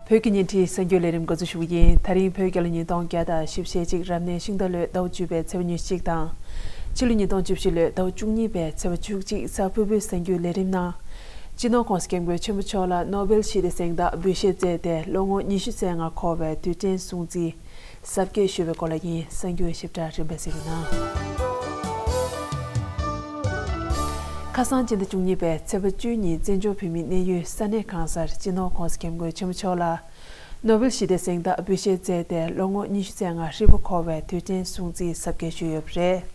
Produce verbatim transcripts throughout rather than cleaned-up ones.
བོད་ཀྱི་ཉིན་བྲིས་གསར་འགྱུར་ལས་རིམ་འགོ་འཛུགས་ཞུ་གི་ཡིན། ད་རིང་བོད་རྒྱལ་ལོ་ཉིས་སྟོང་བརྒྱ་དང་བཞི་བཅུ་ཞེ་གཅིག་རབ་གནས་ཤིང་རྟ་ལོའི་ཟླ་བ་བཅུ་པའི་ཚེས་པ་ཉི་ཤུ་གཅིག་དང་། ཕྱི་ལོ་ཉིས་སྟོང་བཅུ་བཞི་ལོའི་ཟླ་བ་བཅུ་གཉིས་པའི་ཚེས་པ་བཅུ་གཅིག་གཟའ་ཕུར་བུའི་གསར་འགྱུར་ལས་རིམ་ནང་། སྤྱི་ནོར་༸གོང་ས་༸སྐྱབས་མགོན་ཆེན་པོ་མཆོག་ལ་ནོ་བེལ་ཞི་བདེའི་གཟེངས་རྟགས་འབུལ་བཞེས་མཛད་དེ་ལོ་ངོ་ཉི་ཤུ་རྩ་ལྔ་འཁོར་བའི་དུས་དྲན་སྲུང་བརྩི་གཟབ་རྒྱས་ཞུས་པའི་སྐོར་ལ་ཡིན། གསར་འགྱུར་ཞིབ་ཕྲ་རིམ་པས་གཟིགས་རོགས་གནང་། ཁ་སང་སྤྱི་ཟླ་བཅུ་གཉིས་པའི་ཚེས་པ་བཅུ་གཉིས་བཙན་བྱོལ་བོད་མིའི་གནས་ཡུལ་ས་གནས་གང་སར་སྤྱི་ནོར་༸གོང་ས་༸སྐྱབས་མགོན་ཆེན་པོ་མཆོག་ལ། ནོ་བེལ་ཞི་བདེའི་གཟེངས་རྟགས་འབུལ་བཞེས་མཛད་དེ་ལོ་ངོ་ཉི་ཤུ་རྩ་ལྔ་ཧྲིལ་པོ་འཁོར་བའི་དུས་དྲན་སྲུང་བརྩི་གཟབ་རྒྱས་ཞུས་ཡོད་པ་རེད།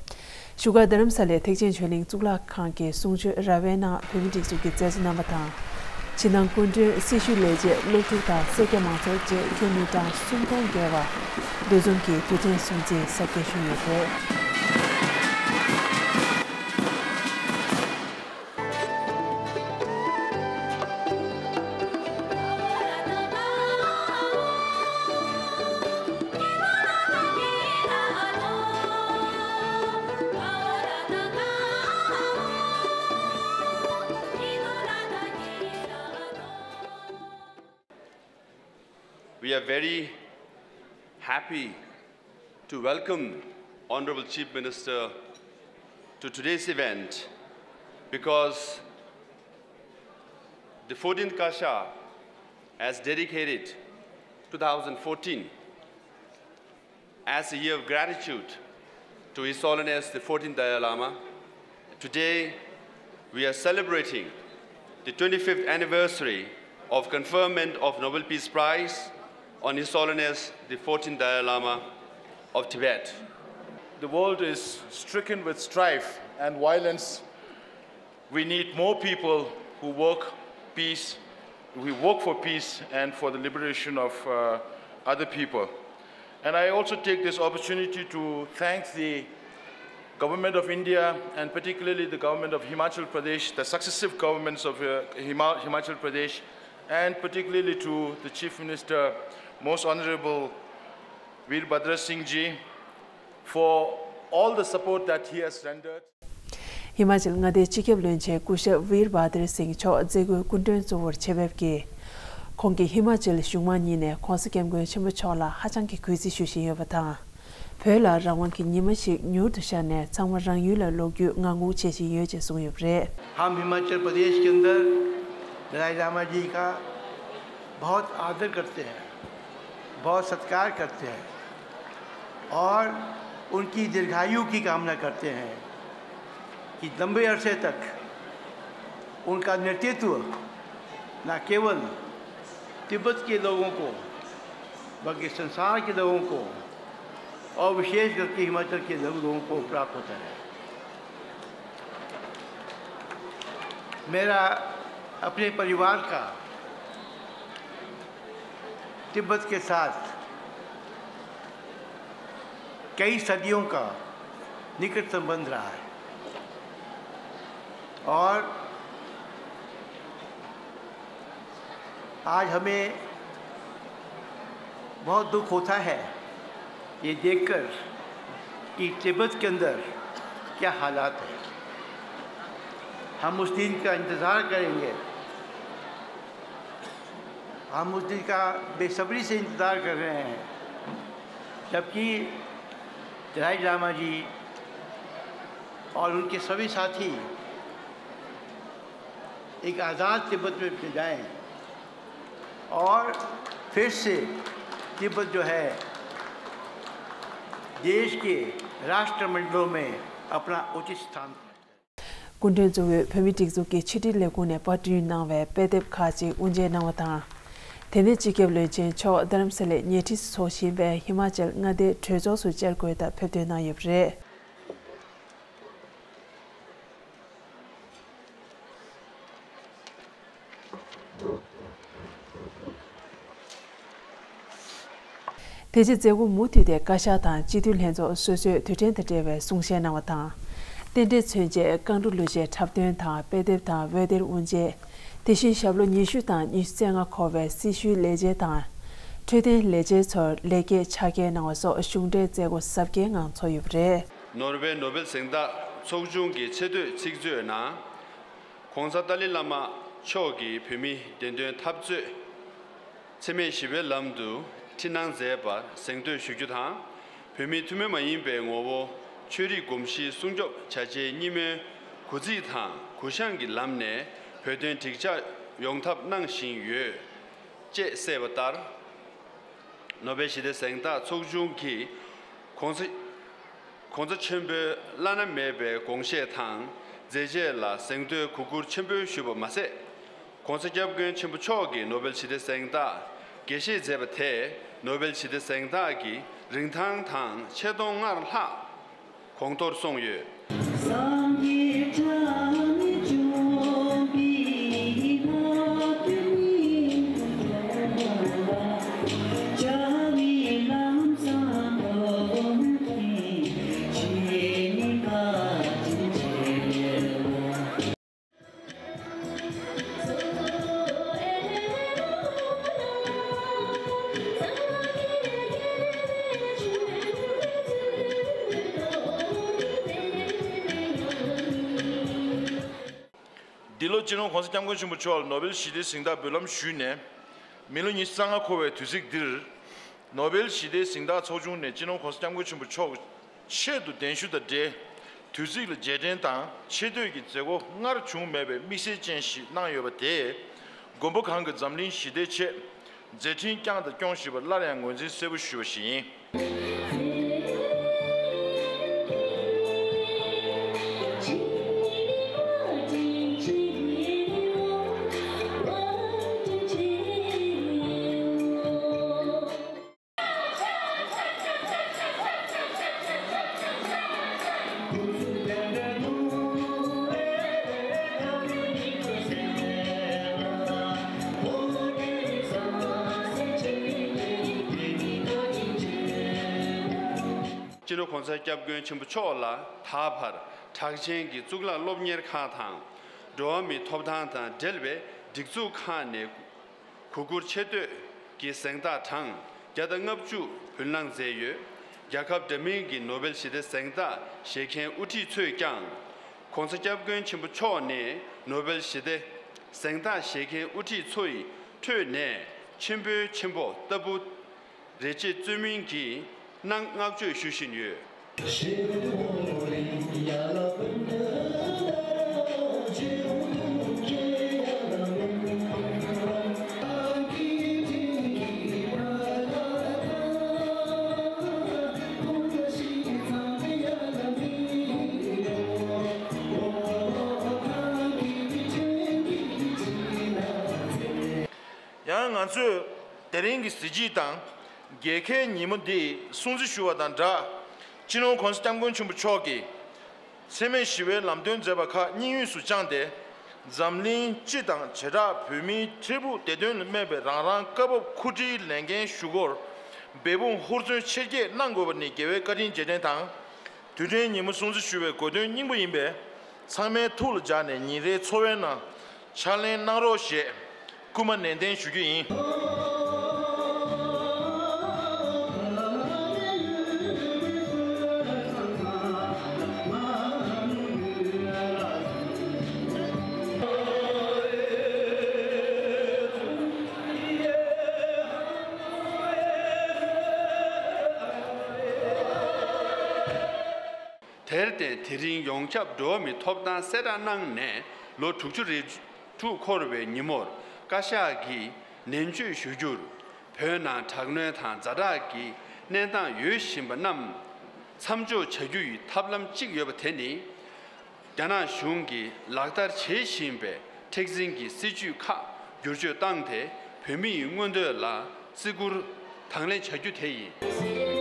བཞུགས་སྒར་རྡ་རམ་ས་ལའི་ཐེག་ཆེན་ཆོས་གླིང་གཙུག་ལག་ཁང་གི་གསུང་ཆོས་ར་བའི་ནང་བོད་མིའི་སྒྲིག་འཛུགས་ཀྱི་མཛད་གཙོ་རྣམ་པ་དང་། ཕྱི་ནང་སྐུ་མགྲོན། སྲི་ཞུའི་ལས་བྱེད། སློབ་ཕྲུག་དང་སེར་སྐྱ་མང་ཚོགས་བཅས་ཁྱོན་མི་གྲངས་སུམ་སྟོང་བརྒལ་བ་འདུ་འཛོམས་ཀྱིས་དུས་དྲན་སྲུང་བརྩི་གཟབ་རྒྱས་ཞུས་ཡོད་པ་རེད། We are very happy to welcome Honorable Chief Minister to today's event because the fourteenth Kasha has dedicated two thousand fourteen as a year of gratitude to His Holiness the fourteenth Dalai Lama. Today, we are celebrating the twenty-fifth anniversary of conferment of Nobel Peace Prize on His Holiness the fourteenth Dalai Lama of Tibet. The world is stricken with strife and violence. We need more people who work peace, who work for peace and for the liberation of, uh, other people. And I also take this opportunity to thank the Government of India and particularly the Government of Himachal Pradesh, the successive governments of, uh, Hima-, Himachal Pradesh, and particularly to the Chief Minister, Most Honorable Veerbhadra Singh ji, for all the support that he has rendered. ཧི་མ་ཅལ་མངའ་སྡེའི་སྤྱི་ཁྱབ་བློན་ཆེན་སྐུ་ཞབས་ཝིར་བྷ་དར་སིང་མཆོག་མཛད་སྒོའི་སྐུ་མགྲོན་གཙོ་བོར་ཆེད་ཕེབས་ཀྱིས། ཁོང་གིས་ཧི་མ་ཅལ་གཞུང་མང་གཉིས་ནས་༸གོང་ས་༸སྐྱབས་མགོན་ཆེན་པོ་མཆོག་ལ་ཧ་ཅང་གི་གུས་བརྩི་ཞུ་བཞིན་ཡོད་པ་དང་། བོད་ལ་རང་དབང་གི་ཉི་མ་ཞིག་མྱུར་དུ་ཤར་ནས་ཚང་མ་རང་ཡུལ་ལ་ལོག་རྒྱུའི་ངང་སྒུག་བྱེད་བཞིན་ཡོད་ཅེས་གསུངས་ཡོད་པ་རེད། हम हिमाचल प्रदेश के अंदर दलाई लामा जी का बहुत आदर करते हैं, बहुत सत्कार करते हैं और उनकी दीर्घायु की कामना करते हैं कि लंबे अरसे तक उनका नेतृत्व न केवल तिब्बत के लोगों को, बल्कि संसार के लोगों को और विशेष करके हिमाचल के लोगों को प्राप्त होता है। मेरा अपने परिवार का तिब्बत के साथ कई सदियों का निकट संबंध रहा है और आज हमें बहुत दुख होता है ये देखकर कि तिब्बत के अंदर क्या हालात है। हम उस दिन का इंतज़ार करेंगे, हम उस दिन का बेसब्री से इंतज़ार कर रहे हैं, जबकि दलाई लामा जी और उनके सभी साथी एक आज़ाद तिब्बत में जाएं और फिर से तिब्बत जो है देश के राष्ट्रमंडलों में अपना उचित स्थान पाए। སྐུ་མགྲོན་གཙོ་བོས་བོད་མིའི་སྒྲིག་འཛུགས་ཀྱི་ཕྱི་དྲིལ་ལས་ཁུངས་ནས་པར་སྐྲུན་གནང་བའི་དཔེ་དེབ་ཁག་ཅིག་དབུ་འབྱེད་གནང་བ་དང་། དེ་ནས་སྤྱི་ཁྱབ་བློན་ཆེན་མཆོག་རྡ་རམ་ས་ལའི་ཉེ་འཁྲིས་སུ་འཚོགས་བཞིན་པའི་ཧི་མ་ཅལ་མངའ་སྡེའི་གྲོས་ཚོགས་སུ་བཅར་དགོས་སྟབས་ཕེབས་ཐོན་གནང་ཡོད་པ་རེད། དེ་རྗེས་མཛད་སྒོ་མུ་མཐུད་དེ་བཀའ་ཤག་དང་སྤྱི་འཐུས་ལྷན་ཚོགས་སོ་སོས་དུས་དྲན་དང་འབྲེལ་བའི་གསུང་བཤད་གནང་བ་དང་། རྟེན་འབྲེལ་མཚོན་ཆས་རྐང་བྲོ་གླུ་གཞས་འཁྲབ་སྟོན་དང་དཔེ་དེབ་དང་འོད་སྡེར་དབུ་འབྱེད། དེ་བཞིན་ཞབས་ལོ་ཉི་ཤུ་དང་ཉི་ཤུ་རྩ་ལྔ་འཁོར་བའི་སྲི་ཞུའི་ལས་བྱེད་དང་། འཕྲོད་བསྟེན་ལས་བྱེད་ཚོར་ལེགས་སྐྱེས་ཕྱག་འཁྱེར་གནང་བ་སོགས་གཞུང་འབྲེལ་མཛད་སྒོ་གཟབ་རྒྱས་ངང་འཚོགས་ཡོད་པ་རེད། ནོར་ཝེ་ནོ་བེལ་གཟེངས་རྟགས་ཚོགས་ཆུང་གི་ཆེ་བསྟོད་ཚིག་མཛོད་ནང་། ༸གོང་ས་ཏཱ་ལའི་བླ་མ་མཆོག་གིས་བོད་མིའི་བདེན་དོན་འཐབ་རྩོད་ འཚེ་མེད་ཞི་བའི་ལམ་དུ་ཁྲིད་གནང་མཛད་པར་གཟེངས་བསྟོད་ཞུ་རྒྱུ་དང་། བོད་མིའི་ཐུན་མོང་མ་ཡིན་པའི་ངོ་བོ་ཆོས་རིག་གོམས་གཤིས་སྲུང་སྐྱོབ་བྱ་ཆེད་གཉིས་སྨོན་གུས་བརྩི་དང་གུས་ཞབས་ཀྱི་ལམ་ནས་བོད་དོན་འགྲིག་འཇགས་ཡོང་ཐབས་གནང་བཞིན་ཡོད། ཅེས་གསལ་བ་ལྟར། ནོ་བེལ་ཞི་བདེ་གཟེངས་རྟགས་ཚོགས་ཆུང་གིས་༸གོང་ས་༸གོང་ས་ཆེན་པོའི་བླ་ན་མེད་པའི་དགོངས་བཞེད་དང་མཛད་རྗེས་ལ་གཟེངས་བསྟོད་གུས་བཀུར་ཆེན་པོས་ཞུས་པ་མ་ཟད། ༸གོང་ས་༸སྐྱབས་མགོན་ཆེན་པོ་མཆོག་གིས་ནོ་བེལ་ཞི་བདེ་གཟེངས་རྟགས་དགྱེས་བཞེས་མཛད་པ་དེས་ནོ་བེལ་ཞི་བདེ་གཟེངས་རྟགས་ཀྱི་རིན་ཐང་དང་ཆེ་མཐོང་སྔར་ལྷག་གོང་མཐོར་སོང་ཡོད། འདི་ལོ་སྤྱི་ནོར་༸གོང་ས་༸སྐྱབས་མགོན་ཆེན་པོ་མཆོག་ལ་ནོ་བེལ་ཞི་བདེའི་གཟེངས་རྟགས་འབུལ་ལམ་ཞུས་ནས་མི་ལོ་ཉི་ཤུ་རྩ་ལྔ་འཁོར་བའི་དུས་ཚིགས་འདིར། ནོ་བེལ་ཞི་བདེའི་གཟེངས་རྟགས་ཚོགས་ཆུང་ནས་སྤྱི་ནོར་༸གོང་ས་༸སྐྱབས་མགོན་ཆེན་པོ་མཆོག་ཆེད་དུ་གདན་ཞུ་དང་འབྲེལ། དུས་ཚིགས་ལ་རྗེས་དྲན་དང་ཆེ་བསྟོད་ཀྱི་མཛད་སྒོ་སྔར་བྱུང་མེད་པའི་དམིགས་བསལ་ཅན་ཞིག་གནང་ཡོད་པ་དེས། མགོན་པོ་གང་གིས་འཛམ་གླིང་ཞི་བདེའི་ཆེད་མཛད་འཕྲིན་བསྐྱངས་དང་སྐྱོང་བཞིན་པ་སླར་ཡང་ངོས་འཛིན་གསལ་པོ་ཞུས་པ་ཞིག་ཡིན། སྤྱི་ནོར་༸གོང་ས་༸སྐྱབས་མགོན་ཆེན་པོ་མཆོག་ལ་ད་བར་གྲགས་ཅན་གྱི་གཙུག་ལག་སློབ་གཉེར་ཁང་དང་། འགྲོ་བ་མིའི་ཐོབ་ཐང་དང་འབྲེལ་བའི་སྒྲིག་འཛུགས་ཁག་ནས་གུས་བཀུར་ཆེ་བསྟོད་ཀྱི་གཟེངས་རྟགས་གྲངས་བརྒྱ་དང་ལྔ་བཅུ་འབུལ་གནང་མཛད་ཡོད། རྒྱལ་ཁབ་འདྲ་མིན་གྱི་ནོ་བེལ་ཞི་བདེ་གཟེངས་རྟགས་བཞེས་མཁན་དབུ་ཁྲིད་ཚོས་ཀྱང་། ༸གོང་ས་༸སྐྱབས་མགོན་ཆེན་པོ་མཆོག་ནི་ནོ་བེལ་ཞི་བདེ་གཟེངས་རྟགས་བཞེས་མཁན་དབུ་ཁྲིད་ཚོ་ཡི་ཁྲོད་ནས་ཆེན་པོའི་ཆེན་པོ་ལྟ་བུ་རེད་ཅེས་བརྩོན་མིན་གྱིས་གནང་བསྔགས་བརྗོད་ཞུ་བཞིན་ཡོད། ཡང་ང་ཚོས་དེ་རིང་གི་གཟི་བརྗིད་དང་རྒྱལ་ཁའི་ཉིན་མོ་འདི་སྲུང་བརྩི་ཞུ་བ་དང་སྦྲགས། སྤྱི་ནོར་༸གོང་ས་༸སྐྱབས་མགོན་ཆེན་པོ་མཆོག་གིས་འཚེ་མེད་ཞི་བའི་ལམ་སྟོན་མཛད་པ་ཁག་སྙིང་དབུས་སུ་བཅངས་ཏེ། འཛམ་གླིང་སྤྱི་དང་བྱེ་བྲག་བོད་མིའི་འཕྲལ་ཕུགས་བདེ་དོན་ལ་སྨན་པའི་རང་རང་སྐབས་བབ་འཁོར་ཁྲིའི་ལས་འགན་ཞུ་སྒོར་འབད་འབུངས་ཧུར་བརྩོན་ཆེར་སྐྱེད་གནང་དགོས་པ་ནི་རྒྱལ་བའི་བཀའ་དྲིན་རྗེས་དྲན་དང་། དུས་དྲན་ཉིན་མོ་སྲུང་བརྩི་ཞུ་བའི་དགོས་དོན་སྙིང་པོ་ཡིན་པས། ཚང་མས་ཐུགས་ལ་འཇགས་ནས་ཉིན་རེའི་འཚོ་བའི་ནང་ཕྱག་ལེན་གནང་རོགས་ཞེས་སྐུལ་མ་ནན་ཏན་ཞུ་རྒྱུ་ཡིན། དེར་བརྟེན་དེ་རིང་ཡོངས་ཁྱབ་འགྲོ་བ་མིའི་ཐོབ་ཐང་གསལ་བསྒྲགས་གནང་ནས་ལོ་དྲུག་ཅུ་རེ་དྲུག་འཁོར་བའི་ཉིན་མོར་བཀའ་ཤག་གིས་ནན་བརྗོད་ཞུ་རྒྱུར། བོད་ནང་དྲག་གནོན་དང་ཛ་དྲག་གི་གནས་སྟངས་ཡོད་བཞིན་པ་རྣམས་མཚམས་འཇོག་བྱ་རྒྱུ་ཡི་ཐབས་ལམ་གཅིག་ཡོད་པ་དེ་ནི། རྒྱ་ནག་གཞུང་གིས་ལག་བསྟར་བྱེད་བཞིན་པའི་མཁྲེགས་འཛིན་གྱི་སྲིད་བྱུས་ཁག་བསྒྱུར་བཅོས་བཏང་སྟེ། བོད་མིའི་མངོན་འདོད་ལ་བརྩི་བཀུར་དང་ལེན་བྱ་རྒྱུ་དེ་ཡིན།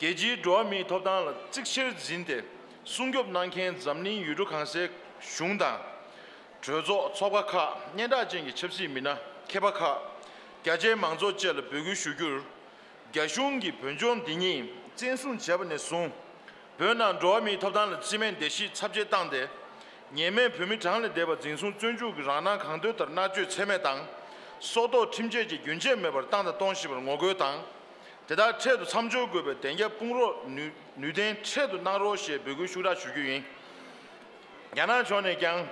རྒྱལ་སྤྱིའི་འགྲོ་བ་མིའི་ཐོབ་ཐང་ལ་གཙིགས་ཆེར་འཛིན་ཏེ་སྲུང་སྐྱོབ་གནང་མཁན་འཛམ་གླིང་ཡུལ་གྲུ་གང་སའི་གཞུང་དང་། གྲོས་ཚོགས་ཚོགས་པ་ཁག་སྙན་གྲགས་ཅན་གྱི་ཆབ་སྲིད་མི་སྣ་མཁས་པ་ཁག་རྒྱ་ཆེའི་མང་ཚོགས་བཅས་ལ་འབོད་སྐུལ་ཞུ་རྒྱུར། རྒྱ་གཞུང་གིས་བོད་ལྗོངས་འདི་ཉིད་བཙན་བཟུང་བྱས་པ་ནས་བཟུང་། བོད་ནང་འགྲོ་བ་མིའི་ཐོབ་ཐང་ལ་བརྩི་མེད་བརྡལ་བཤིག་ཚབས་ཆེ་བཏང་སྟེ། ཉེས་མེད་བོད་མི་གྲངས་ལས་འདས་པ་འཛིན་བཟུང་བཙོན་འཇུག་གིས་རང་སྣང་གང་འདོད་ལྟར་མནར་གཅོད་ཚད་མེད་དང་། སྲོག་ཐོག་ཁྲིམས་ཆད་ཀྱི་རྒྱུན་ཆད་མེད་པར་བཏང་དང་གཏོང་བཞིན་པར་ངོ་རྒོལ་དང་། དེ་དག་འཕྲལ་དུ་མཚམས་འཇོག་དགོས་པའི་བདེ་འཇགས་དཔུང་རོགས་ནུས་ནུས་ལྡན་འཕྲལ་དུ་གནང་རོགས་ཞེས་འབོད་སྐུལ་ཤུགས་དྲག་ཞུ་རྒྱུ་ཡིན། རྒྱ་ནག་ཕྱོགས་ནས་ཀྱང་།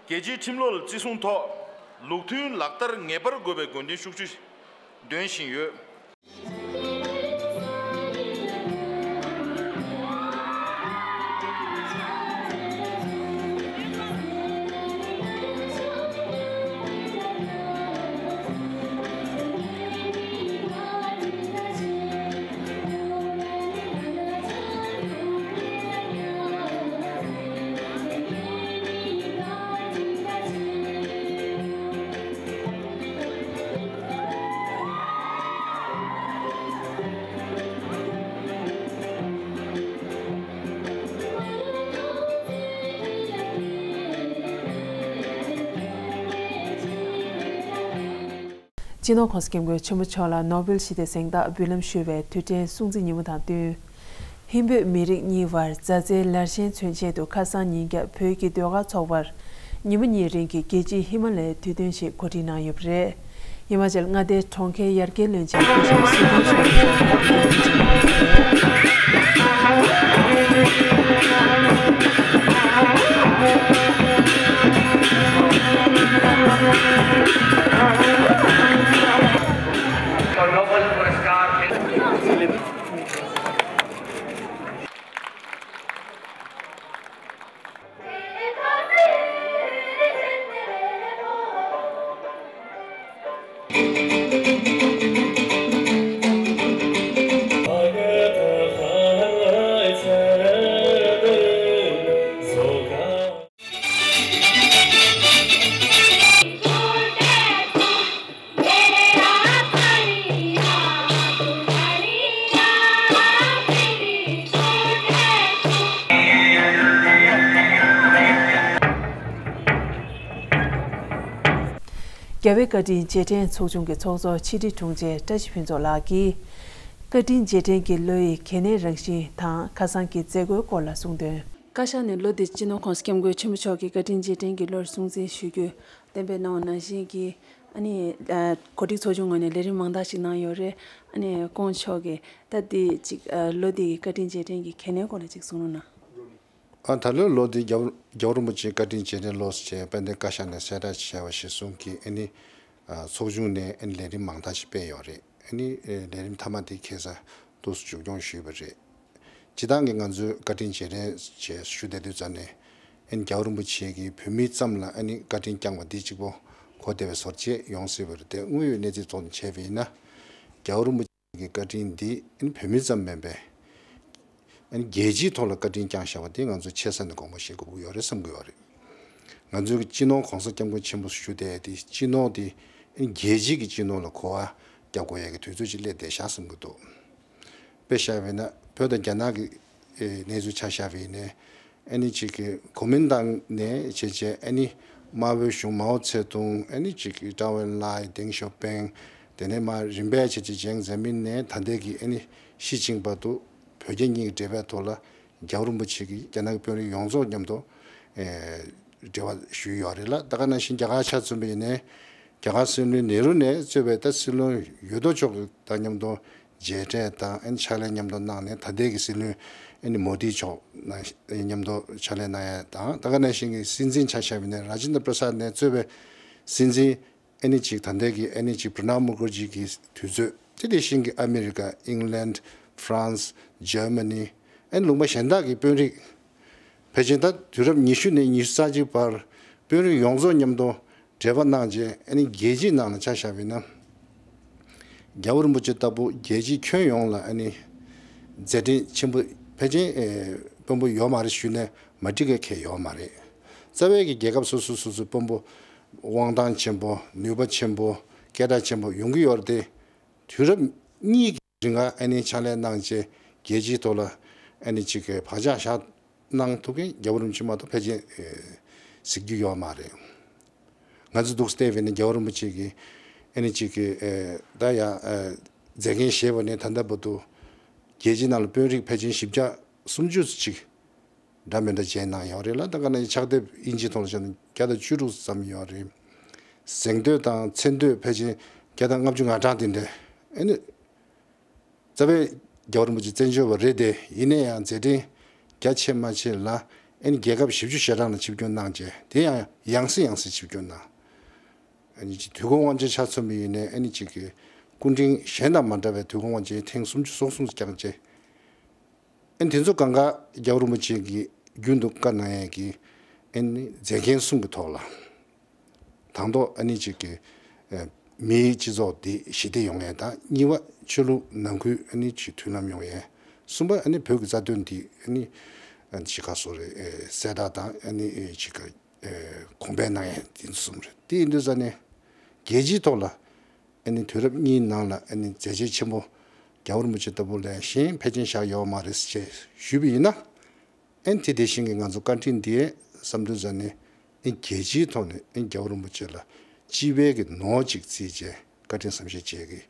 རྒྱལ་སྤྱིའི་ཁྲིམས་ལུགས་ལ་བརྩི་སྲུང་ཐོག་ལུགས་མཐུན་ལག་བསྟར་ངེས་པར་དགོས་པའི་དགོས་འདུན་ཤུགས་ཆེ་འདོན་བཞིན་ཡོད། སྤྱི་ནོར་༸གོང་ས་༸སྐྱབས་མགོན་ཆེན་པོ་མཆོག་ལ་ནོ་བེལ་ཞི་བདེའི་གཟེངས་རྟགས་འབུལ་ལམ་ཞུ་བའི་དུས་དྲན་སྲུང་བརྩི་ཉིན་མོ་དང་བསྟུན། ཧིན་བོད་མི་རིགས་གཉིས་བར་མཛའ་བརྩེའི་ལར་ཞེན་མཚོན་ཆེད་དུ་ཁ་སང་ཉིན་རྒྱབ་བོད་ཀྱི་ཟློས་གར་ཚོགས་པར་ཉིན་མོ་གཉིས་རིང་གི་རྒྱལ་སྤྱིའི་ཧི་མ་ལ་ཡའི་དུས་སྟོན་ཞིག་གོ་སྒྲིག་གནང་ཡོད་པ་རེད། ཧི་མ་ཅལ་མངའ་སྡེའི་གྲོང་ཁྱེར་ཡར་རྒྱས་བློན་ཆེན་སྐུ་ཞབས་སུ་ཐུན་མཆོག་གིས་གོ་སྒྲིག་གནང་ཡོད་པ་རེད། རྒྱལ་བའི་བཀའ་དྲིན་རྗེས་དྲན་ཚོགས་ཆུང་གི་ཚོགས་གཙོ་ཕྱི་དྲིལ་དྲུང་ཆེ་བཀྲ་ཤིས་ཕུན་ཚོགས་ལགས་ཀྱིས། བཀའ་དྲིན་རྗེས་དྲན་གྱི་ལོ་ཡི་གལ་གནད་རང་བཞིན་དང་ཁ་སང་གི་མཛད་སྒོའི་སྐོར་ལ་གསུངས་དོན། བཀའ་ཤག་ནས་ལོ་འདིར་སྤྱི་ནོར་༸གོང་ས་༸སྐྱབས་མགོན་ཆེན་པོ་མཆོག་གི་བཀའ་དྲིན་རྗེས་དྲན་གྱི་ལོར་སྲུང་བརྩི་ཞུ་རྒྱུ་གཏན་འབེབས་གནང་བ་ནང་བཞིན་གྱི། ཨ་ནི། ཨ། གོ་སྒྲིག་ཚོགས་ཆུང་ངོས་ནས་ལས་རིམ་མང་དག་ཅིག་གནང་ཡོད་རེད། ཨ་ནི་སྐུ་ངོ་མཆོག་གིས་ད་འདི་ཅིག་ཨ། ལོ་འདིའི་བཀའ་དྲིན་རྗེས་དྲན་གྱི་གལ་གནད་སྐོར་ལ་ཅིག་གསུང་རོགས་གནང་། ཨ། ད་ལོའི་ལོ་འདི་རྒྱལ་བ་རྒྱལ་བ་རིན་པོ་ཆེའི་བཀའ་དྲིན་རྗེས་དྲན་ལོ་ཞེས་དཔལ་ལྡན་བཀའ་ཤག་ནས་གསལ་བསྒྲགས་བྱས་པ་གཞིར་བཟུང་གིས། ཨ་ནི། ཨ། ཚོགས་ཆུང་ནས་ཨ་ནི་ལས་རིམ་མང་དག་ཅིག་སྤེལ་ཡོད་རེད། ཨ་ནི། ཨ། ལས་རིམ་མཐའ་མ་དེ་ཁ་སང་ཏོག་ཙམ་མཇུག་སྐྱོང་ཞུས་པ་རེད། སྤྱིར་བཏང་གི་ང་ཚོའི་བཀའ་དྲིན་རྗེས་དྲན་ཞེས་ཞུ་བསྡད་དུས་ཙམ་ནས། ཨ་ནི་རྒྱལ་བ་རིན་པོ་ཆེ་གིས་བོད་མི་ཙམ་ལ་ཨ་ནི་བཀའ་དྲིན་བསྐྱངས་པ་འདི་གཅིག་པོ་གོ་བདེ་བའི་བཟོ་འདྲ་ཅིག་ཡོང་སྲིད་པ་རེད་དེ། དངོས་ཡོད་གནས་ཚུལ་ཐོག་ནས་བྱས་པ་ཡིན་ན། རྒྱལ་བ་རིན་པོ་ཆེ་གི་བཀའ་དྲིན་འདི་ཨ་ནི་བོད་མི་ཙམ་མིན་པའི་ཨ་ནི་རྒྱལ་སྤྱིའི་ཐོག་ལ་བཀའ་དྲིན་བསྐྱངས་བཞག་པ་དེ་ང་ཚོ་ཆེ་ས་ནས་དགོངས་པ་བཞེས་དགོས་ཀྱི་ཡོད་རེད་བསམ་གྱི་ཡོད་རེད། ང་ཚོའི་སྤྱི་ནོར་༸གོང་ས་༸སྐྱབས་མགོན་ཆེན་པོ་ཞུ་བསྡད་དེ། སྤྱི་ནོར་དེ་ཨ་ནི་རྒྱལ་སྤྱི་གི་སྤྱི་ནོར་ལ་གོ་བ་རྒྱག་དགོས་ཡ་གི་དུས་ཚོད་ཅིག་སླེབས་བསྡད་བཞག་བསམ་གྱི་འདུག་དཔེ་བཞག་པ་ཡིན་ན་བོད་དང་རྒྱ་ནག་གི་ཨེ་གནས་ཚུལ་ཆ་བཞག་པ་ཡིན་ནའི། ཨ་ནི་གཅིག་གི་གོ་མིན་ཏང་ནས་བྱས་བྱས་ཨ་ནི་དམར་པོའི་གཞུང་མའོ་ཙེ་ཏུང་། ཨ་ནི་གཅིག་གི་ཀྲང་ཝུན་ལའེ། ཏེང་ཞའོ་ཕིང་། དེ་ནས་མར་རིམ་པས་བྱས་བྱས་ཅིང་ཛེ་མིན་ནས་ད་ལྟའི་གི་ཨ་ནི་ཞི་ཅིན་ཕིང་བར་དུ་བོད་རྒྱ་གཉིས་ཀྱི་འབྲེལ་བའི་ཐོག་ལ་རྒྱལ་བ་རིན་པོ་ཆེ་གིས་རྒྱ་ནག་གི་དཔོན་རིགས་ཡོངས་རྫོགས་མཉམ་དུ་ཨེ་འབྲེལ་བ་ཞུས་ཡོད་རེད་ལ། ད་ག་ནང་བཞིན་རྒྱ་གར་ཆ་མཚོན་པ་ཡིན་ནའི། རྒྱ་གར་སྲིད་བློན་ནེ་རུ་ནས་གཙོས་པའི་ད་སྲིད་བློན་ཡོད་དོ་ཅོག་དང་མཉམ་དུ་མཇལ་འཕྲད་དང་ཨ་ནི་ཕྱག་ལས་མཉམ་དུ་གནང་ནས། ད་ལྟའི་གི་སྲིད་བློན་ཨ་ནི་མོ་དི་མཆོག་ནང་མཉམ་དུ་ཕྱག་ལས་གནང་ཡ་དང་། ད་ག་ནང་བཞིན་གྱི་སྲིད་འཛིན་ཆ་བཞག་པ་ཡིན་ན་ར་ཇེན་དྲ་པྲ་སཱད་ནས་གཙོས་པའི་སྲིད་འཛིན་ཨ་ནི་གཅིག་ད་ལྟའི་གི་ཨ་ནི་གཅིག་པྲ་ནབ་མུ་ཁར་ཇི་གི་དུས་ཚོད་དེ། དེ་བཞིན་གྱི་ཨ་མི་རི་ཀ། ཨིང་ལན། ཧྥ་རན་སི། འཇར་མ་ནི། ཨ་ནི་ལུང་པ་གཞན་དག་གི་དཔོན་རིགས། ཕལ་ཆེར་ད་དུས་རབས་ཉི་ཤུ་ནས་ཉི་ཤུ་རྩ་གཅིག་བར་དཔོན་རིགས་ཡོངས་རྫོགས་མཉམ་དུ་འབྲེལ་བ་གནང་རྗེས། ཨ་ནི་རྒྱལ་སྤྱིའི་ནང་ལ་ཆ་བཞག་པ་ཡིན་ན། རྒྱལ་བ་རིན་པོ་ཆེ་ལྟ་བུ་རྒྱལ་སྤྱིའི་ཁྱོན་ཡོངས་ལ་ཨ་ནི་མཛད་འཕྲིན་ཆེན་པོ་ཕལ་ཆེར་ཨེ་དཔོན་པོ་ཡོད་མ་རེད་ཞུས་ནས་མ་འགྲིག་མཁན་གང་ཡང་ཡོད་མ་རེད། རྩ་བའི་གི་རྒྱལ་ཁབ་སོ་སོ་སོ་སོའི་དཔོན་པོ་དབང་ཐང་ཆེན་པོ། ནུས་པ་ཆེན་པོ། སྐད་གྲགས་ཆེན་པོ་ཡོང་གི་ཡོད་རེད་དེ། དུས་རབས་གཉིས་ཀྱི་རིང་ལ་ཨ་ནི་ཕྱག་ལས་གནང་རྗེས་རྒྱལ་སྤྱིའི་ཐོག་ལ་ཨ་ནི་གཅིག་གི་བག་ཆགས་བཞག་གནང་ཐུབ་མཁན་རྒྱལ་བ་རིན་པོ་ཆེ་མ་གཏོགས་ཕལ་ཆེར་ཨེ་གཟིགས་རྒྱུ་ཡོད་མ་རེད། ང་ཚོ་འདུག་སེ་བལྟས་པ་ཡིན་ན་རྒྱལ་བ་རིན་པོ་ཆེ་གིས་ ཨ་ནི་གཅིག་གི་ཨེ་ད་ཡང་ཨེ་མཛད་འགན་བཞེས་པ་ནས་ད་ལྟ་བར་དུ་རྒྱལ་སྤྱིའི་ནང་ལ་དཔོན་རིགས་ཕལ་ཆེར་བཞི་བརྒྱ་སུམ་ཅུ་ཙམ་ཅིག་འདྲ་མི་འདྲ་མཇལ་གནང་ཡོད་རེད་ལ། ད་ག་ནང་བཞིན་ཕྱག་དེབ་དབྱིན་ཇིའི་ཐོག་ལ་བཞག་ན་བརྒྱ་དང་བཅུ་དྲུག་ཙམ་ཡོད་རེད། གཟེངས་བསྟོད་དང་མཚན་བསྟོད་ཕལ་ཆེར་བརྒྱ་དང་ལྔ་བཅུ་ང་གྲངས་དེ་འདྲ། ཨ་ནི་རྩ་བའི་རྒྱལ་བ་རིན་པོ་ཆེ་བཙན་བྱོལ་བ་རེད་དེ། ཡིན་ན་ཡང་མཛད་འཕྲིན་རྒྱ་ཆེ་མ་ཆེ་ལ་ཨ་ནི་རྒྱལ་ཁབ་བཞི་བཅུ་ཞེ་གྲངས་ལ་ཆིབས་བསྒྱུར་གནང་བྱས། དེ་ཡང་ཡང་སེ་ཡང་སེ་ཆིབས་བསྒྱུར་གནང་། ཨ་ནི་དུས་འཁོར་དབང་ཆེན་ཆ་མཚོན་པ་ཡིན་ནའི་ཨ་ནི་གཅིག་གི་སྐུ་ཕྲེང་གཞན་དང་མ་འདྲ་བའི་དུས་འཁོར་དབང་ཆེན་ཐེངས་སུམ་ཅུ་སོ་གསུམ་བསྐྱངས་བྱས། ཨ་ནི་དེ་ཚོ་གང་ག་རྒྱལ་བ་རིན་པོ་ཆེ་གིས་རྒྱུན་དུ་བཀའ་གནང་ཡས་ཀྱི་ཨ་ནི་མཛད་འགན་གསུམ་གྱི་ཐོག་ལ། དང་ཐོག་ཨ་ནི་གཅིག་གི་ཨ་མིའི་སྤྱི་ཚོགས་འདི་ཞི་བདེ་ཡོང་ཡས་དང་། གཉིས་པ་ཆོས་ལུགས་ནང་ཁུལ་ཨ་ནི་གཅིག་མཐུན་ལམ་ཡོང་ཡས། གསུམ་པ་ཨ་ནི་བོད་ཀྱི་རྩ་དོན་འདི་ཨ་ནི་ཨ་ཅི་ག་སོ་རེ་ཨེ་གསལ་བསྒྲགས་དང་ཨ་ནི་ཨེ་ཅི་ག་ཨེ་གོང་འཕེལ་གནང་ཡས་འདི་གསུམ་རེད། དེ་ཡིན་དུས་ཙ་ནས་རྒྱལ་སྤྱིའི་ཐོག་ལ་ཨ་ནི་དུས་རབས་གཉིས་ནང་ལ་ཨ་ནི་མཛད་རྗེས་ཆེན་པོ་རྒྱལ་བ་རིན་པོ་ཆེ་ལྟ་བུ་ལས་གཞན་ཕལ་ཆེར་བཞག་ཡོད་མ་རེད་ཅེས་ཞུས་པ་ཡིན་ན། ཨ་ནི་དེ་དེ་བཞིན་གྱི་ང་ཚོ་བཀའ་དྲིན་འདིའི་བསམ་དུས་ཙ་ནས་ཨ་ནི་རྒྱལ་སྤྱིའི་ཐོག་ནས་ཨ་ནི་རྒྱལ་བ་རིན་པོ་ཆེ་ལ་སྤྱི་པའི་གི་ནོར་གཅིག་བརྩིས་བྱས་བཀའ་དྲིན་བསམ་ཤེས་བྱེད་ཀྱི་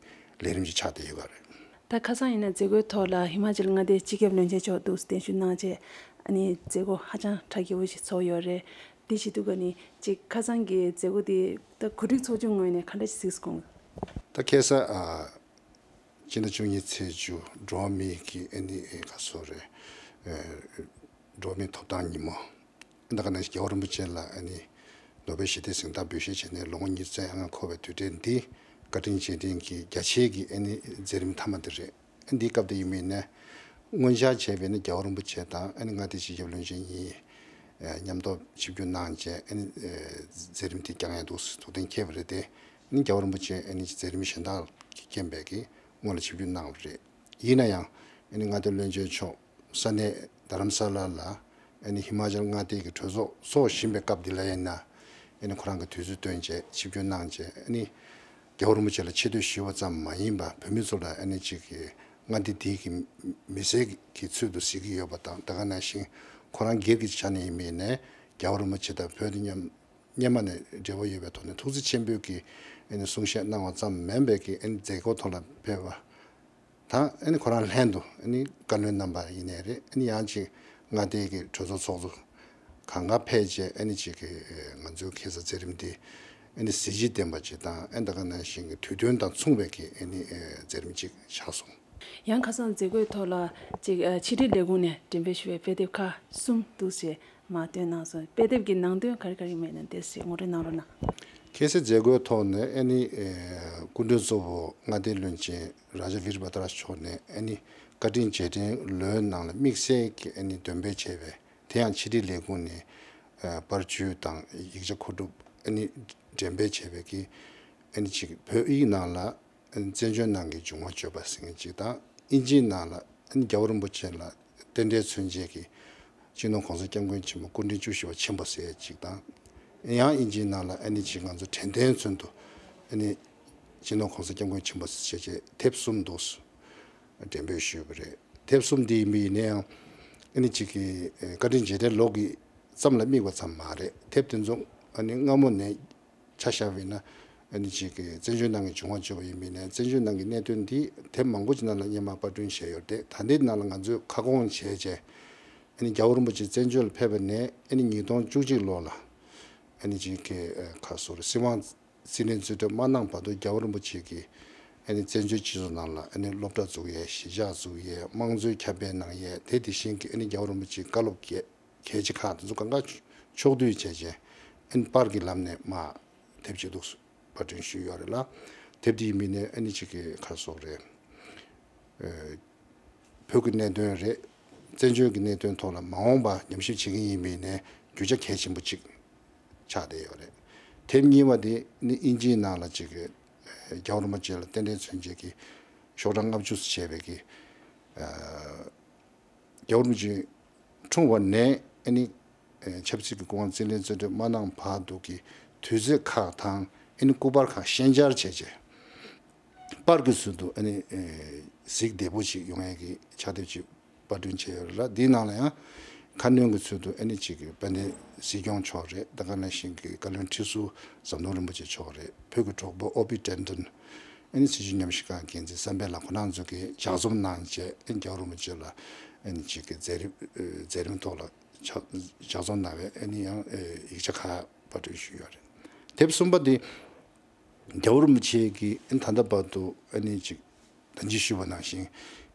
ལས་རིམ་ཅིག་ཆགས་བསྡད་ཡོད་པ་རེད། ད་ཁ་སང་ཡིན་ན་མཛད་སྒོའི་ཐོག་ལ་ཧི་མ་ཅལ་མངའ་སྡེའི་སྤྱི་ཁྱབ་བློན་ཆེན་མཆོག་འདུག་གདན་ཞུ་གནང་བྱས། ཨ་ནི་མཛད་སྒོ་ཧ་ཅང་གྲ་རྒྱས་པོ་ཞིག་ཚོགས་ཡོད་རེད། དེ་བྱེད་དུས་ཀ་ནི་ཅིག་ཁ་སང་གི་མཛད་སྒོ་དེ་ད་གོ་སྒྲིག་ཚོགས་ཆུང་ངོས་ནས་ག་འདྲ་ཞིག་གཟིགས་སོང་། ད་ཁ་སང་ཨ་སྤྱི་ཟླ་བཅུ་གཉིས་ཚེས་བཅུ་འགྲོ་བ་མིའི་གི་ཨ་ནི་ཨེ་ག་སོ་རེད། ཨེ་འགྲོ་བ་མིའི་ཐོབ་ཐང་ཉིན་མོ། ད་ག་ནང་བཞིན་རྒྱལ་བ་རིན་པོ་ཆེ་ལ་ཨ་ནི་ནོ་བེལ་ཞི་བདེའི་གཟེངས་རྟགས་འབུལ་བཞེས་བྱས་ནས་ལོ་ངོ་ཉི་ཤུ་རྩ་ལྔ་འཁོར་བའི་དུས་དྲན་འདི་བཀའ་དྲིན་རྗེས་དྲན་གྱི་རྒྱ་ཆེའི་གི་ཨ་ནི་མཛད་རིམ་མཐའ་མ་དེ་རེད། ཨ་འདིའི་སྐབས་དེ་ཡིན་པ་ཡིན་ན། སྔོན་བྱས་བྱས་པས་ན་རྒྱལ་བ་རིན་པོ་ཆེ་དང་ཨ་ནི་མངའ་སྡེའི་སྤྱི་ཁྱབ་བློན་ཆེན་གཉིས་ཨ་མཉམ་དུ་ཆིབས་བསྒྱུར་གནང་བྱས་ཨ་ནི་ཨ་མཛད་རིམ་དེ་བསྐྱངས་ཡས་འདུག་ཐུགས་གཏན་འཁེལ་བ་རེད་དེ། ཨ་ནི་རྒྱལ་བ་རིན་པོ་ཆེ་ཨ་ནི་མཛད་རིམ་གཞན་དག་གི་རྐྱེན་པས་ཀྱི་སྔོན་ལ་ཆིབས་བསྒྱུར་གནང་བ་རེད། ཡིན་ན་ཡང་ཨ་ནི་མངའ་སྡེ་བློན་ཆེན་མཆོག་ས་གནས་རྡ་རམ་ས་ལ་ལ་ཨ་ནི་ཧི་མ་ཅལ་མངའ་སྡེ་གི་གྲོས་ཚོགས་ཚོགས་བཞིན་པའི་སྐབས་འདི་ལ་ཡིན་ན། ཨ་ནི་ཁོ་རང་གི་དུས་ཚོད་བཏོན་བྱས་ཆིབས་བསྒྱུར་གནང་བྱས། ཨ་ནི་རྒྱལ་བ་རིན་པོ་ཆེ་ལ་ཆེ་བསྟོད་ཞུས་པ་ཙམ་མ་ཡིན་པར་བོད་མི་ཚོ་ལ་ཨ་ནི་གཅིག་གི་མངའ་སྡེ་འདི་གི་མི་སེར་གྱི་ཚུལ་དུ་གཟིགས་ཀྱི་ཡོད་པ་དང་། ད་ག་ནང་བཞིན་ཁོ་རང་སྒེར་གྱི་ཆ་ནས་ཡིན་མིན་ནས་རྒྱལ་བ་རིན་པོ་ཆེ་དང་བོད་དང་མཉམ་སྔོན་མ་ནས་འབྲེལ་བ་ཡོད་པའི་ཐོག་ནས་ཐུགས་རྗེ་ཆེན་པོས་ཀྱི་ཨ་ནི་གསུང་བཤད་གནང་བ་ཙམ་མིན་པའི་གི་ཨ་ནི་མཛད་སྒོ་ཐོག་ལ་ཕེབས་པ་དང་། ཨ་ནི་ཁོ་རང་ལྷན་དུ་ཨ་ནི་བཀའ་བློན་རྣམ་པ་ཡིན་ནའི་རེད། ཨ་ནི་ཡང་ཅིག་མངའ་སྡེ་གི་གྲོས་ཚོགས་ཚོགས་གཙོ་གང་ག་ཕེབས་བྱས། ཨ་ནི་ཅིག་གི་ང་ཚོའི་ཁ་སང་མཛད་རིམ་འདི་ཨ་ནི་གཟི་བརྗིད་ལྡན་པ་ཅིག་དང་། ཨ་ནི་ད་ག་ནང་བཞིན་གྱི་དུས་སྟོན་དང་མཚུངས་པའི་གི་ཨ་ནི་མཛད་རིམ་ཅིག་ཆགས་སོང་། ཡང་ཁ་སང་མཛད་སྒོའི་ཐོག་ལ་ཅིག་ཕྱི་དྲིལ་ལས་ཁུངས་ནས་འགྲེམས་སྤེལ་ཞུ་བའི་དཔེ་དེབ་ཁག་གསུམ་འདུག་ཅེས་མར་བཏོན་གནང་སོང་། དཔེ་དེབ་ཀྱི་ནང་དོན་ག་རེ་ག་རེ་ཡིན་མིན་དེ་ཞིག་ངོ་སྤྲོད་གནང་རོགས་གནང་། ཁ་སང་མཛད་སྒོའི་ཐོག་ནས་ཨ་ནི་སྐུ་མགྲོན་གཙོ་བོ་མངའ་སྡེའི་བློན་ཆེན་རཱ་ཇ་བིར་བྷ་དྲ་མཆོག་ནས་ཨ་ནི་བཀའ་དྲིན་རྗེས་དྲན་ལོའི་ནང་ལ་དམིགས་བསལ་གྱི་ཨ་ནི་འདོན་སྤེལ་བྱས་པའི། དེ་ཡང་ཕྱི་དྲིལ་ལས་ཁུངས་ནས་ཨ་པར་བརྒྱུད་དང་ཡིག་ཆ་མཁོ་སྒྲུབ་ཨ་ནི་འགྲེམས་སྤེལ་བྱས་པའི་གི་ཨ་ནི་གཅིག་བོད་ཡིག་ནང་ལ་ཨ་ནི་བཙན་བྱོལ་ནང་གི་འབྱུང་བ་བརྗོད་པ་ཟེར་མཁན་གཅིག་དང་། ཨིན་ཇིའི་ནང་ལ་ཨ་ནི་རྒྱལ་བ་རིན་པོ་ཆེ་ལ་རྟེན་འབྲེལ་མཚོན་བྱེད་ཀྱི་སྤྱི་ནོར་༸གོང་ས་༸སྐྱབས་མགོན་ཆེན་པོ་སྐུ་ཕྲེང་བཅུ་བཞི་པ་ཆེན་པོ་ཟེར་ཡས་གཅིག་དང་། ཡང་ཨིན་ཇིའི་ནང་ལ་ཨ་ནི་གཅིག་ང་ཚོ་དྲན་རྟེན་མཚོན་དུ་ཨ་ནི་སྤྱི་ནོར་༸གོང་ས་༸སྐྱབས་མགོན་ཆེན་པོ་ཟེར་བྱས་དེབ་གསུམ་འདུག་འགྲེམས་སྤེལ་ཞུས་པ་རེད། དེབ་གསུམ་འདི་ཡིན་པ་ཡིན་ན་ཡང་ཨ་ནི་གཅིག་གི་ཨ་བཀའ་དྲིན་རྗེས་དྲན་ལོ་གི་ཙམ་ལ་དམིགས་པ་ཙམ་མ་རེད། དེབ་དེ་ཚོ་ཨ་ནི་སྔ་མོ་ནས་ཆ་བཞག་པ་ཡིན་ན་ཨ་ནི་གཅིག་གི་བཙན་བྱོལ་ནང་གི་འབྱུང་བ་བརྗོད་པ་ཡིན་པ་ཡིན་ན། བཙན་བྱོལ་ནང་གི་གནད་དོན་འདི་དེབ་མང་པོ་ཅིག་ནང་ལ་སྔོན་མ་པར་སྐྲུན་བྱས་ཡོད་རེད། ད་ལྟའི་ནང་ལ་ང་ཚོས་ཁ་སྐོང་བྱས་བྱས་ཨ་ནི་རྒྱལ་བ་རིན་པོ་ཆེ་བཙན་བྱོལ་ལ་ཕེབས་པ་ནས་ཨ་ནི་ཉིས་སྟོང་བཅུ་གཅིག་ལོ་ལ་ཨ་ནི་གཅིག་གི་ཨ་ག་ཟེར་སྲིད་དབང་རྩིས་ལེན་རྩིས་སྤྲོད་མ་གནང་བར་དུ་རྒྱལ་བ་རིན་པོ་ཆེ་གིས་ཨ་ནི་བཙན་བྱོལ་སྤྱི་ཚོགས་ནང་ལ་ཨ་ནི་སློབ་གྲྭ་བཙུགས་ཡས། གཞིས་ཆགས་བཙུགས་ཡས། དམངས་གཙོའི་ཁྱབ་སྤེལ་གནང་ཡས། དེ་དེ་བཞིན་གྱི་ཨ་ནི་རྒྱལ་བ་རིན་པོ་ཆེའི་བཀའ་སློབ་གལ་གལ་ཆེ་ཁག་དེ་ཚོ་གང་ག་ཕྱོགས་བསྡུས་བྱས་བྱས་ཨ་ནི་པར་གྱི་ལམ་ནས་མར་དེབ་ཅིག་འདུག་པར་སྐྲུན་ཞུས་ཡོད་རེད་ལ། དེབ་དེ་ཡིན་མིན་ནས་ཨ་ནི་གཅིག་གི་ག་རེ་ཟེར་དགོས་རེད། ཨ་བོད་ཀྱི་གནད་དོན་རེད། བཙན་བྱོལ་གྱི་གནད་དོན་ཐོག་ལ་མ་འོངས་པ་ཉམས་ཞིབ་བྱེད་མཁན་ཡིན་མིན་ནས་རྒྱུ་ཆ་གལ་ཆེན་པོ་གཅིག་ཆགས་བསྡད་ཡོད་རེད། དེབ་གཉིས་པ་དེ་ནི་དབྱིན་ཇིའི་ནང་ལ་གཅིག་གི་རྒྱལ་བ་རིན་པོ་ཆེ་ལ་རྟེན་འབྲེལ་མཚོན་བྱེད་ཀྱི་ཤོག་གྲངས་ལྔ་བཅུ་བྱས་པའི་གི་ཨ་རྒྱལ་བ་རིན་པོ་ཆེ་འཁྲུངས་པ་ནས་ཨ་ནི་ཨ་ཆབ་སྲིད་ཀྱི་སྐུ་དབང་རྩིས་ལེན་རྩིས་སྤྲོད་མ་གནང་བར་དུ་གི་དུས་ཚོད་ཁག་དང་ཨ་ནི་སྐུ་པར་ཁག་ཤན་སྦྱར་བྱས་བྱས། པར་གྱི་ཚུལ་དུ་ཨ་ནི་ཨེ་གཟིགས་བདེ་པོ་ཞིག་ཡོང་ཡས་ཀྱི་ཕྱག་དེབ་ཅིག་པར་སྐྲུན་བྱས་ཡོད་རེད་ལ། འདིའི་ནང་ལ་ཡང་ ཁ་སྣོན་གྱི་ཚུལ་དུ་ཨ་ནི་གཅིག་གི་དཔལ་ལྡན་སྲིད་སྐྱོང་མཆོག་རེད། ད་ག་ནང་བཞིན་གྱི་བཀའ་བློན་ཁྲི་ཟུར་ཟམ་གདོང་རིན་པོ་ཆེ་མཆོག་རེད། བོད་ཀྱི་གྲོགས་པོ་ཨོ་པི་ཊན་ཏན། ཨ་ནི་སྲིད་བྱུས་ཉམས་ཞིབ་ཁང་འགན་འཛིན་བསམ་འཕེལ་ལགས་ཁོ་རང་ཚོ་གིས་ལྗགས་རྩོམ་གནང་བྱས། ཨ་ནི་རྒྱལ་བ་རིན་པོ་ཆེ་ལ་ཨ་ནི་གཅིག་གི་མཛད་རིམ་མཛད་རིམ་ཐོག་ལ་ལྗགས་ལྗགས་རྩོམ་གནང་བའི་ཨ་ནི་ཡང་ཡིག་ཆ་ཁག་པར་སྐྲུན་ཞུས་ཡོད་རེད། དེབ་གསུམ་པ་འདི་རྒྱལ་བ་རིན་པོ་ཆེ་གིས་ཨ་ནི་ད་ལྟ་བར་དུ་ཨ་ནི་གཅིག་ད་གིན་ཞུས་པ་ནང་བཞིན་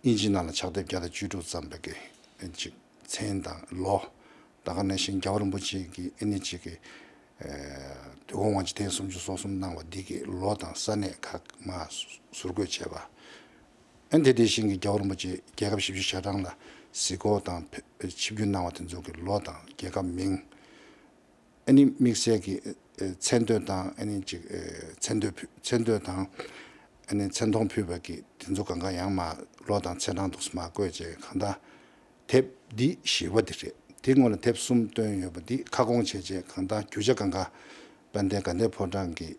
དབྱིན་ཇིའི་ནང་ལ་ཕྱག་དེབ་བརྒྱ་དང་བཅུ་དྲུག་བརྩམས་པའི་གི་ཅིག་མཚན་དང་ལོ། ད་ག་ནང་བཞིན་རྒྱལ་བ་རིན་པོ་ཆེ་གིས་ཨ་ནི་ཅིག་གི་ཨེ་དུས་འཁོར་དབང་ཆེན་ཐེངས་སུམ་ཅུ་སོ་གསུམ་གནང་བ་འདི་གི་ལོ་དང་ས་གནས་ཁག་མར་ཟུར་བཀོད་བྱས་པ། ཨ་ནི་དེ་དེ་བཞིན་གྱི་རྒྱལ་བ་རིན་པོ་ཆེ་རྒྱལ་ཁབ་བཞི་བཅུ་ཞེ་གྲངས་ལ་གཟིགས་སྐོར་དང་ཆིབས་བསྒྱུར་གནང་བ་དེ་ཚོ་གི་ལོ་དང་རྒྱལ་ཁབ་མིང་། ཨ་ནི་དམིགས་བསལ་གྱི་ཨེ་མཚན་བསྟོད་དང་ཨ་ནི་ཅིག་ཨེ་མཚན་བསྟོད་ཕུལ་མཚན་བསྟོད་དང་ཨ་ནི་མཚན་མཐོང་ཕུལ་བ་གི་དེ་ཚོ་གང་ག་ཡང་མར་ལོ་དང་ཚེས་གྲངས་འདུག་སེ་མར་བཀོད་བྱས། གང་ལྟར་དེབ་འདི་བཞི་པ་འདི་རེད། དེ་སྔོན་ལ་དེབ་གསུམ་བཏོན་ཡོད་པ་འདི་ཁ་སྐོང་བྱས་རྗེས་གང་ལྟར་རྒྱུ་ཆ་གང་ག་དཔལ་ལྡན་དགའ་ལྡན་ཕོ་བྲང་གི་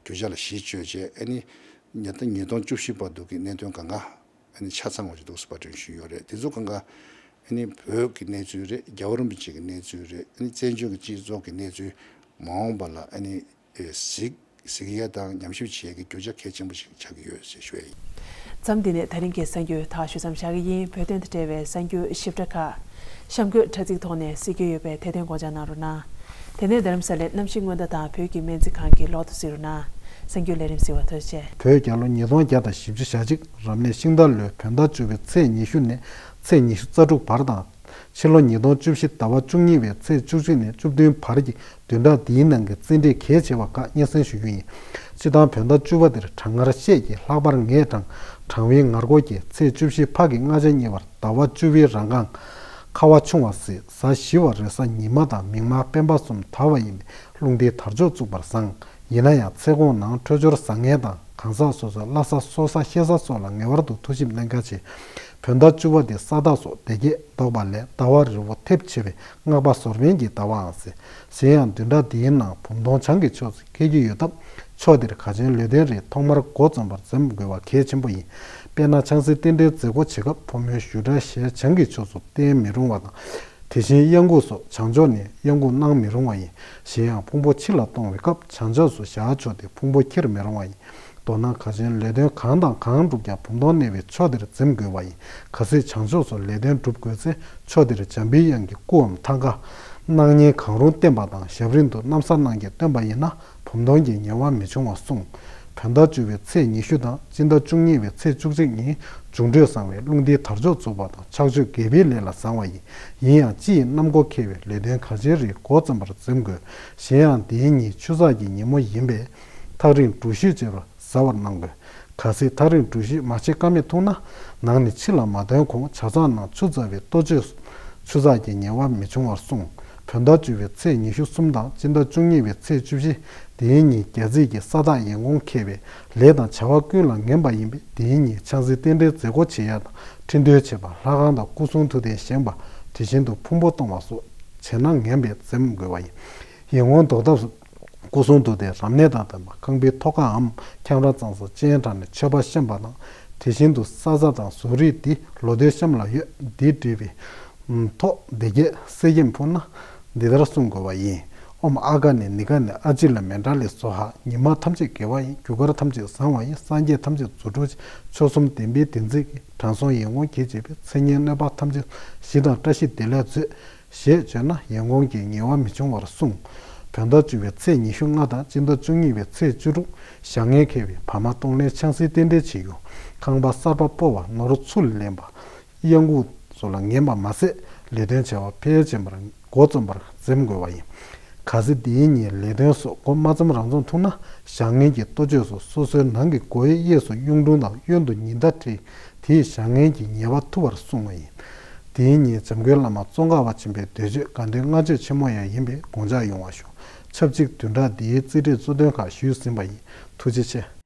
རྒྱུ་ཆ་ལ་གཞི་བཅོལ་རྗེས་ཨ་ནི་ཉིས་སྟོང་ཉིས་སྟོང་བཅུ་བཞི་བར་དུ་གི་གནད་དོན་གང་ག་ཨ་ནི་ཆ་ཚང་བ་ཅིག་འདུག་སེ་པར་སྐྲུན་ཞུས་ཡོད་རེད། དེ་ཚོ་གང་ག་ཨ་ནི་བོད་ཀྱི་གནས་ཚུལ་རེད། རྒྱལ་བ་རིན་པོ་ཆེ་གི་གནས་ཚུལ་རེད། ཨ་ནི་བཙན་བྱོལ་གྱི་སྤྱི་ཚོགས་ཀྱི་གནས་ཚུལ། མ་འོངས་པ་ལ་ཨ་ནི་གཟིགས་གཟིགས་ཡས་དང་ཉམས་ཞིབ་བྱེད་ཡས་ཀྱི་རྒྱུ་ཆ་གལ་ཆེན་པོ་ཞིག་ཆགས་ཀྱི་ཡོད་ཅེས་ཞུ་ཡས་ཡིན། མཚམས་འདི་ནས་ད་རིང་གི་གསར་འགྱུར་དག་ཞུ་མཚམས་བཞག་གི་ཡིན། བོད་དོན་དང་འབྲེལ་བའི་གསར་འགྱུར་ཞིབ་ཕྲ་ཁག་གཤམ་འཁོད་དྲ་ཚིགས་ཐོག་ནས་གཟིགས་རྒྱུ་ཡོད་པས་དེ་དོན་དགོངས་འཇགས་གནང་རོགས་གནང་། དེ་ནས་རྡ་རམ་ས་ལའི་གནམ་གཤིས་སྔོན་བརྡ་དང་བོད་ཀྱི་སྨན་རྩིས་ཁང་གི་ལོག་ཏུ་གཟིགས་རོགས་གནང་། གསར་འགྱུར་ལས་རིམ་གཟིགས་པར་ཐུགས་རྗེ་ཆེ། བོད་རྒྱལ་ལོ་ཉིས་སྟོང་བརྒྱ་དང་བཞི་བཅུ་ཞེ་གཅིག་རབ་གནས་ཤིང་རྟ་ལོའི་བོད་ཟླ་བཅུ་པའི་ཚེས་ཉི་ཤུ་ནས་ཚེས་ཉི་ཤུ་རྩ་དྲུག་བར་དང་། ཕྱི་ལོ་ཉིས་སྟོང་བཅུ་བཞི་ཟླ་བ་བཅུ་གཉིས་པའི་ཚེས་བཅུ་གཅིག་ནས་བཅུ་བདུན་བར་གྱི་བདུན་ཕྲག་འདིའི་ནང་གི་རྩེད་འགྲན་གལ་ཆེ་བ་ཁག་སྙན་སེང་ཞུ་རྒྱུ་ཡིན། སྤྱིར་བཏང་བོད་ཟླ་བཅུ་པ་འདིར་གྲང་ངར་ཤས་ཀྱིས་ལྷག་པར་ངས་གྲང་གྲང་བའི་ངར་སྐོར་གྱིས་ཚེས་བཅུ་བཞི་ཕ་གི་སྔ་ཕྱི་གཉིས་པར་ཟླ་བ་བཅུ་པའི་རང་གང་ཁ་བ་ཆུང་བ་སྲིད། གཟའ་བཞི་བ་རེས་གཟའ་ཉི་མ་དང་མིག་དམར་སྤེན་པ་གསུམ་དར་བ་ཡིན་པས་རླུང་རྟའི་དར་ལྕོག་བཙུགས་པར་བཟང་། ཡིན་ན་ཡང་ཚེས་གོང་ནང་འཕྲོད་སྦྱོར་བཟང་ངན་དང་གང་ཟག་སོ་སོའི་བླ་གཟའ་སྲོག་གཟའ་གཤེད་གཟའ་སོགས་ལ་ངེས་པར་དུ་ཐུགས་ཞིབ་གནང་གལ་ཆེ། བོད་ཟླ་བཅུ་པ་འདི་ས་བདག་སོགས་སྡེ་བརྒྱད་བདོག་པ་ལས་ཟླ་བ་རི་བོ་ཐེབས་ཆེ་བས་སྔགས་པ་ཟོར་དཔོན་གྱི་ཟླ་བའང་ཟེར། གཞན་ཡང་བདུན་ཕྲག་འདིའི་ནང་བུམ་སྟོང་བྱང་གི་ཕྱོགས་སུ་འཁེལ་གྱི་ཡོད་སྟབས་ཕྱོགས་འདིར་ག་ཆེན་ལོས་སྡོན་རིགས་ཐོག་མར་འགོ་རྩོམ་པར་འཛེམ་དགོས་པ་གལ་ཆེན་པོ་ཡིན། དཔེར་ན་ཆང་སའི་རྟེན་འབྲེལ་མཛད་སྒོ་བྱེད་སྐབས་ཕོ་མོའི་བཞུགས་གྲལ་ཞལ་བྱང་གི་ཕྱོགས་སུ་བསྟན་མི་རུང་བ་དང་། དེ་བཞིན་གཡང་འགུགས་སོགས་བྱང་ཕྱོགས་ནས་གཡང་འགུགས་གནང་མི་རུང་བ་ཡིན། གཞན་ཡང་ཕུང་པོ་ཕྱི་ལ་གཏོང་བའི་སྐབས་བྱང་ཕྱོགས་སུ་བཞག་ཆོག་སྟེ་ཕུང་པོ་ཁྱེར་མི་རུང་བ་ཡིན། མདོར་ན་ག་ཆེན་ལས་དོན་གང་དང་གང་བསྒྲུབ་ཀྱང་བུམ་སྟོང་གནས་པའི་ཕྱོགས་དེར་འཛེམ་དགོས་པ་ཡིན། གལ་སྲིད་བྱང་ཕྱོགས་སུ་ལས་དོན་སྒྲུབ་དགོས་ཚེ་ཕྱོགས་དེར་འཇམ་པའི་དབྱངས་ཀྱི་སྐུའམ་ཐང་ཀ། སྣང་བརྙན་གང་རུང་བསྟན་པ་དང་ཞབས་རིམ་དུ་གནམ་ས་སྣང་བརྒྱད་སྟོན་པ་ཡིན་ན་བུམ་སྟོང་གི་ཉེས་པ་མི་འབྱུང་བར་གསུངས། བོད་ཟླ་བཅུ་པའི་ཚེས་ཉི་ཤུ་དང་སྤྱི་ཟླ་བཅུ་གཉིས་པའི་ཚེས་བཅུ་གཅིག་ཉིན་འབྱུང་འཕྲོད་བཟང་བས་རླུང་རྟའི་དར་ལྕོག་འཛུགས་པ་དང་ཕྱག་མཆོད་དགེ་བའི་ལས་ལ་བཟང་བ་ཡིན། ཡིན་ཡང་སྤྱི་ཡི་གནམ་སྒོ་འཁེལ་བའི་ལས་དོན་ག་ཆེན་རིགས་འགོ་རྩོམ་པར་འཛེམ་དགོས། གཞན་ཡང་འདིའི་ཉིན་ཆུ་ཚགས་ཀྱི་ཉིན་མོ་ཡིན་པས་ཐག་རིང་འགྲུལ་བཞུད་བྱེད་པར་གཟབ་པར་གནང་དགོས། གལ་སྲིད་ཐག་རིང་འགྲུལ་བཞུད་མ་བྱེད་ཀ་མེད་ཐུག་ན། ནང་ནས་ཕྱི་ལ་མ་ཐོན་གོང་ཇ་ཚགས་ནང་ཆུ་བཙགས་པའི་ལྟོ་ཆས་སུ་ཆུ་ཚགས་ཀྱི་ཉེས་པ་མི་འབྱུང་བར་གསུངས། བོད་ཟླ་བཅུ་པའི་ཚེས་ཉི་ཤུ་གསུམ་དང་སྤྱི་ཟླ་བཅུ་གཉིས་པའི་ཚེས་བཅུ་བཞི། དེའི་ཉིན་རྒྱ་རྩིས་ཀྱི་ས་བདག་ཡིན་གོང་འཁེལ་བས་ལས་དང་བྱ་བ་ཀུན་ལ་ངན་པ་ཡིན་པས་དེའི་ཉིན་ཆང་སའི་རྟེན་འབྲེལ་མཛད་སྒོ་བྱེད་ཡ་དང་ཁྲི་འདོན་བྱེད་པ། ལྷ་ཁང་དང་སྐུ་གསུང་ཐུགས་རྟེན་བཞེངས་པ། དེ་བཞིན་དུ་ཕུང་པོ་གཏོང་བ་སོགས་བྱེད་ན་ངན་པས་འཛེམ་དགོས་པ་ཡིན། ཡིན་གོང་ཟློག་ཐབས་སུ། སྐུ་གསུང་ཐུགས་རྟེན་རབ་གནས་དང་ལྡན་པ་ཁང་པའི་ཐོག་ཁའམ་ཁྱམས་ར་གཙང་ས་སྤྱན་དྲངས་ནས་མཆོད་པ་བཤམས་པ་དང་། དེ་བཞིན་དུ་ས་བཟའ་དང་བཟོ་རིགས་འདི་ལོ་ཟླའི་གཤམ་ལ་ཡོད་འདི་བྲིས་པའི་ཐོག་སྡེ་བརྒྱད་གསེར་སྐྱེམས་ཕུལ་ན་འདི་ལྟར་བསྲུང་དགོས་པ་ཡིན། ཨོཾ་ཨ་ག་ནེ་ནི་ག་ནེ་ཨ་ཅི་ལ་མེ་འབྲས་ལ་སྭཱ་ཧཱ། ཉི་མ་ཐམས་ཅད་དགེ་བ་ཡིན། རྒྱུ་སྐར་ཐམས་ཅད་བཟང་བ་ཡིན། སངས་རྒྱས་ཐམས་ཅད་རྫུ་འཕྲུལ་ཆེ། མཆོག་གསུམ་བདེན་པའི་བདེན་ཚིག་གིས། དྲང་སྲོང་ཡིན་གོང་གྱིས་བྱས་པའི། མཚན་སྙན་གནོད་པ་ཐམས་ཅད་ཞི་དང་བཀྲ་ཤིས་བདེ་ལེགས་མཛོད། ཞེས་བརྗོད་ན་ཡིན་གོང་གི་ཉེས་པ་མི་འབྱུང་བར་གསུངས། བོད་ཟླ་བཅུ་པའི་ཚེས་ཉི་ཤུ་ལྔ་དང་སྤྱི་ཟླ་བཅུ་གཉིས་པའི་ཚེས་བཅུ་དྲུག་བྱ་ངན་འཁེལ་བའི་བར་མ་གཏོང་ལེན་ཆང་སའི་རྟེན་འབྲེལ་བྱེད་རྒྱུ། ཁང་པ་གསར་པ་སྤོ་བ། ནོར་ཚུར་ལེན་པ། གཡང་འགུགས་སོགས་ལ་ངན་པ་མ་ཟད་ལས་དོན་བྱ་བ་ཕལ་ཆེན་པར་འགོ་རྩོམ་པར་འཛེམ་དགོས་པ་ཡིན། གལ་སྲིད་དེའི་ཉིན་ལས་དོན་སོགས་འགོ་མ་རྩོམ་རང་རྩོམ་ཐུག་ན་བྱ་ངན་གྱི་ལྟོ་ཆས་སུ་སོ་སོའི་ནང་གི་སྒོའི་གཡས་སུ་གཡུང་དྲུང་དང་གཡོན་དུ་ཉི་ཟླ་བྲིས། དེས་བྱ་ངན་གྱི་ཉེས་པ་ཐུབ་པར་གསུངས་པ་ཡིན། དེའི་ཉིན་འཇམ་མགོན་བླ་མ་ཙོང་ཁ་པ་ཆེན་པོའི་དུས་མཆོད་དགའ་སྟོན་ལྔ་མཆོད་ཆེན་མོ་ཡང་ཡིན་པས་དགོངས་འཇགས་ཡོང་བ་ཞུ། ཆབས་ཅིག་བདུན་ཕྲག་འདིའི་རྩིས་འབྲས་གཙོ་དོན་ཁག་ཞུས་ཟིན་པ་ཡིན། ཐུགས་རྗེ་ཆེ།